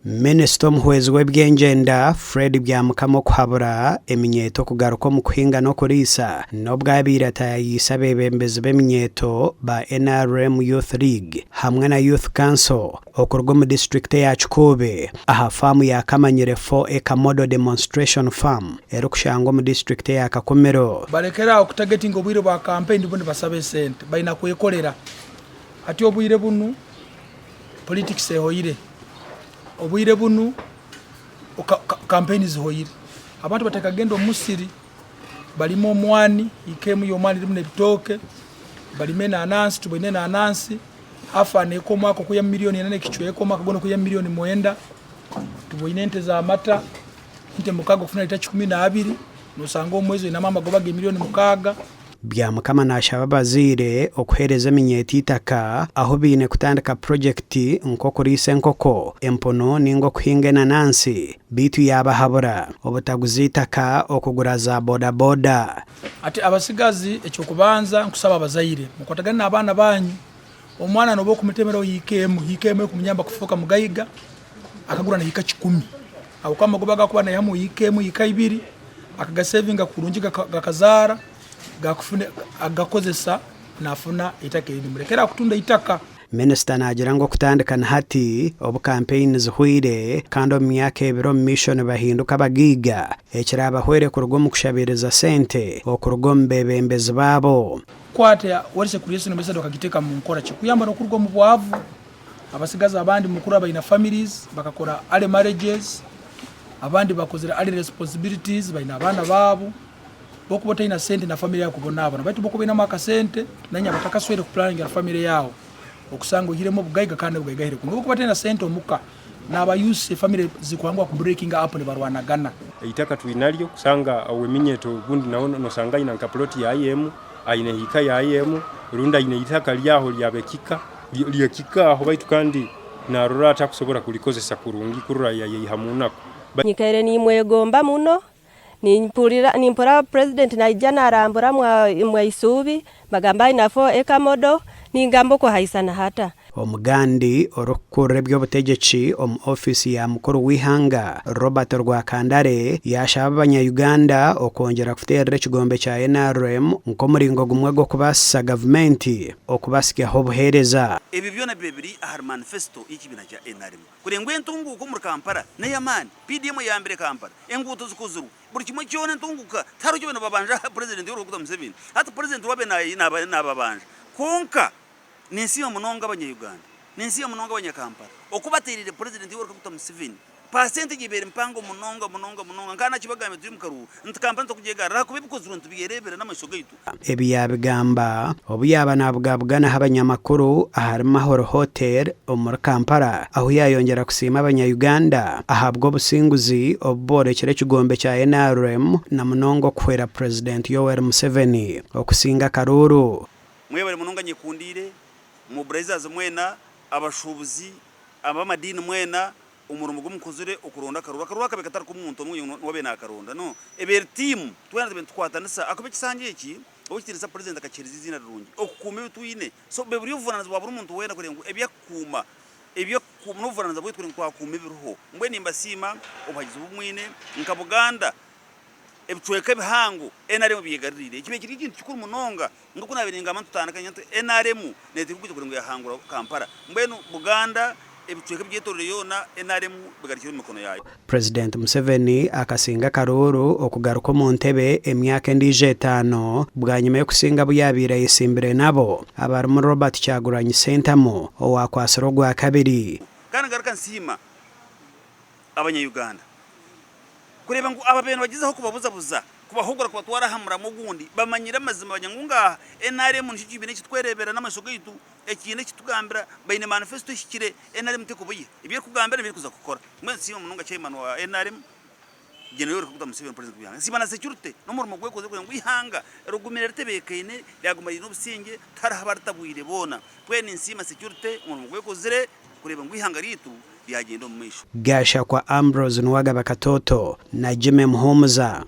Minisita omuhwezi w'ebyengyenda, Fred Byamukama okuhabura eminyeeto okugaruka omu kuhinga n'okuriisa n'obu abaire ataayayiise abeebembezi b'eminyeeto ba NRM Youth League hamwe na Youth Council okuruga omu disiturikiti eya Kikuube aha faamu ya Kamanyire 4 Acre Model Demonstration Farm erikushangwa omu disiturikiti eya Kakumiro. Balekere aho kutagetinga obwire bwa kampeyini bo nibasaba esente. Baina kwekorera. Hati obwire bunu Politics ehoire, obwire bunu campaign zihoire, abantu batakagenda omu musiri barime omwani, eka emu y'omwani erimu n'ebitooke, barime enanansi, tuboine enanansi hafu eka omwaka okwihamu miriyoni ina n'ekicweka omwaka gwona okwihamu miriyoni mwenda, tuboine ente z'amata, ente mukaaga okufuna lita kikumi n'abiri, nosanga omu mwezi oinemu amagoba g'emiriyoni mukaaga. Byamukama naashaba abazaire okuheereza eminyeeto eitaka ahu baine kutandika purogyekiti nk'okuriisa enkoko, empunu ninga okuhinga enanansi beitu yaabahabura obutaguza eitaka okugura za boda boda. Ati abasigazi eky'okubanza nkusaba abazaire mukwatagane n'abaana banyu, omwana noba okumutemeraho hiika emu, hiika emu ekumunyamba kufuuka mugaiga akagura na hiika kikumi ahabw'okuba amagoba agu akuba naihamu hiika emu hiika ibiri akagasevinga kurungi gakazaara. Agakozesa nafuna eitaka erindi murekere aho kutunda eitaka. Minisita naagira ngu okutandika na hati obu kampeyini zihweire kandi omu myaka ebiri omu maisho nibahinduka abagaiga ekiraabahwere kuruga omu kushabiiriza sente okuruga omu beebembezi baabo. Kwata wealth creation method okagiteeka mu nkora kikuyamba n'okuruga omu bwavu. Abasigazi abandi mukuru abaine families bakakora early marriages, abandi bakozire early responsibilities baine abaana baabo. Bwokuba otaina sente na family yawe kubonabona baitu bwokuba oinemu akasente nanye abatakaswere kupulaningira family yawe okusanga oihiremu obugaiga kandi obugaigahire kunu obwokuba otaina sente omuka naba youths efamily zikwanguha ku breakinga up nibarwanagana. Eitaka twinaryo kusanga oweminyeto ogundi nawe nosanga aine nka plot yaye emu, aine hiika yaye emu rundi aine eitaka ryaho ryabekika ryekika aho baitu kandi narora atakusobora kurikozesa kurungi kurora yayeyiha munaku. Nyikaire nimwegomba muno Nimpurira nimpurira purezidenti naija narambura mwa Isuubi nibagamba aine 4 acre model ningamba okuhaisana hata. Omugandi orikukurira eby'obutegyeki omu ofiisi ya mukuru w'eihanga, Robert Rwakandare yaashaba abanya-Uganda okwongyera kuteerera ekigombe kya NRM nk'omuringo gumwe gw'okubaasisa gavumenti okubasyaho obuheereza. Ebyo byona bibe biri ahari manifesito y'ekibiina kya nrm. Kureba ngu entunguuka omuri Kampala n'ey'amaani, PDM eyambire Kampala, enguuto zikozirwe, buri kimwe kyona entunguuka, tihariho eki nibabanja aha Purezidenti Yoweri Kaguta Museveni. Hati Purezidenti waaba nababanja. Kwonka ninsiima munonga abanya-Uganda, ninsiima munonga abanya-Kampala oku bateereire Purezidenti Yoweri Kaguta Museveni. Paasenti egi ebaire mpango munonga munonga munonga. Nkaba nakibagambire turi omu karuuru nti Kampala nitwakugyegarra ahakuba ebikozirwe nitubyereebera n'amaisho gaitu. Ebi yaabigamba obu yaaba naabugabuganaho abanyamakuru ahari Mahoro Hotel omuri Kampala ahu yaayongyera kusiima abanya-Uganda ahabw'obusinguzi obu boorekire ekigombe kya NRM na munonga okuhwera Purezidenti Yoweri Museveni okusinga akaruuru. Mwebare munonga nyekundiire, mobilizers mwena, abashuubuzi, ab'amadiini mwena, Omurimo gu mukozire okuronda akaruru. Akaruru akabaire katari k'omuntu omwe niwe abaire nakaronda. No, ebaire eri tiimu. Twena tubaire nitutukwatanisa ahakuba ekisanja eki, Ow'ekitiinisa Purezidenti akakiheereza eiziina rirungi, okukuuma ebi twine. So buri obuvunaanizibwa bwa buri muntu weena kureeba ngu eby'akukuuma, eby'okukuuma n'obuvunaanizibwa bwaitu kureeba ngu twakuuma ebiriho. Mbwenu nimbasiima obuhagizi obu mwine. Nka Buganda, ebicweka ebihango nrm ebyegaruriire. Ekibaire kiri ekintu kikuru munonga. Nk'oku naabaire ningamba nitutandika nti nrm neeteekwa kwija kureeba ngu yaahangura Kampala. Mbwenu Buganda ebicweka ebigyetoreire yoona nrm bigarukire omu mikono yaayo. Purezidenti Museveni akasinga akaruuru okugaruka omu ntebe emyaka endiijo etaano bwanyima y'okusinga abu yaabaire ayetsimbire nabo abarimu Robert Kyagulanyi Ssentamu owakwatsire ogwakabiri. Kandi ngaruka nsiima abanya-Uganda kureeba ngu aba babaire nibagyezaho kubabuzabuza, kubahugura kubatwara aha muramwa ogundi, bamanyire amazima bamanya ngu ngaaha nrm nikyo kibiina eki turikwereebera n'amaisho gaitu, ekiine eki kitugambira, baine manifesito ehikire, nrm terikubuya, ebi erikugambira nibyo erikuza kukora. Mbwenu nsiima munonga chairman wa nrm, Gen. Yoweri Kaguta Museveni President w'eihanga. Nsiima na security n'omurimo ogu ekozire kugira ngu eihanga rigumire ritebeekaine, ryaguma riine obusingye, tihariho abaritabwire boona. Mbwenu ninsiima security omurimo ogu ekozire kureeba ngu eihanga ryaitu ryagyenda omu maisho. Gashakwa Ambrose Nuwagaba Katoto na Jimmy Muhumuza.